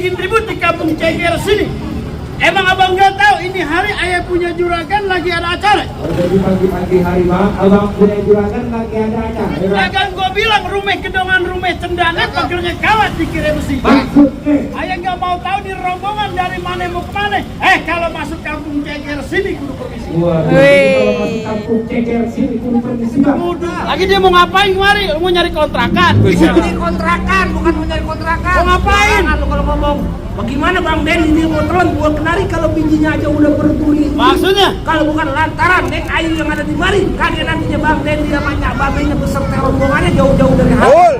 bikin ribut di kampung Ceger sini. Emang abang nggak tahu ini hari ayah punya juragan lagi ada acara? Jadi pagi-pagi hari bang, abang punya juragan lagi ada acara. Juragan gua bilang rumah kedongan rumah cendana pagernya kawat dikira besi. Maksudnya? Ayah nggak mau tahu di rombongan dari mana mau kemana. Kalau masuk kampung Ceger sini kudu permisi. Waduh, kalau masuk kampung Ceger sini kudu permisi bang. Lagi dia mau ngapain kemari? Mau nyari kontrakan? Ini kontrakan, bukan mau nyari kontrakan. Mau ngapain? Jangan lu kalau ngomong. Bagaimana Bang Den ini mau telan gua kenari kalau bijinya aja udah berduri. Maksudnya? Kalau bukan lantaran Neng Ayu yang ada di mari, kagak nantinya Bang Den dia banyak babenya beserta rombongannya jauh-jauh dari hati.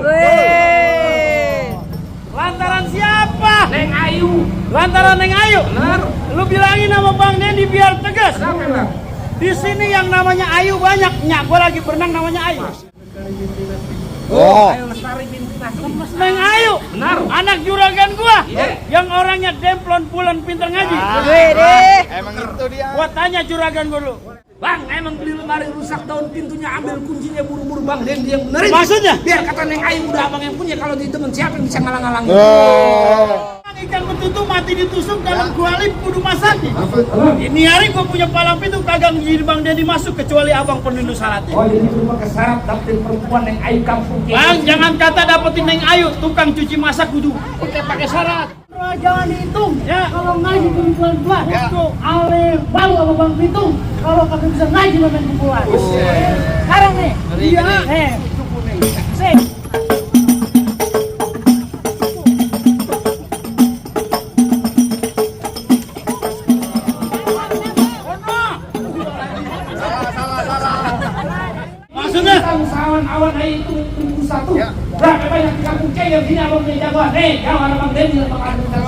Lantaran siapa? Neng Ayu. Lantaran Neng Ayu? Benar. Lu bilangin sama Bang Dendi biar tegas. Kenapa Bang? Di sini yang namanya Ayu banyak. Nyak gua lagi berenang namanya Ayu. Ayo Lestari binti Nasi. Neng Ayu. Benar. Anak juragan gua. Iya. Yang orangnya demplon pulen pinter ngaji. Emang itu dia. Gua tanya juragan gua dulu. Bang, emang beli lemari rusak tahun pintunya ambil kuncinya buru-buru Bang Den dia yang benerin. Maksudnya? Biar kata Neng Ayu udah abang yang punya kalau di temen siapa yang bisa ngalang-ngalangin. Ikan betutu mati ditusuk dalam kuali kudu masaki. Ini hari gua punya palang pintu kagak jadi Bang Dendi masuk kecuali abang penuh syaratnya. Oh jadi itu pakai syarat dapetin perempuan Neng Ayu kampung Ceger. Bang, jangan kata dapetin Neng Ayu, tukang cuci masak kudu pakai syarat. Jangan dihitung ya. Kalau ngaji kudu pelan-pelan. Ale baru sama Bang Pitung. Kalau kagak bisa ngaji lo main kumpulan. Sekarang nih. Iya. Cukup nih. Sih. Maksudnya? Usahawan awan hari itu tunggu satu. Berapa banyak di kampung Ceger sini abang punya jagoan. Nih, jangan Bang Den bakal ada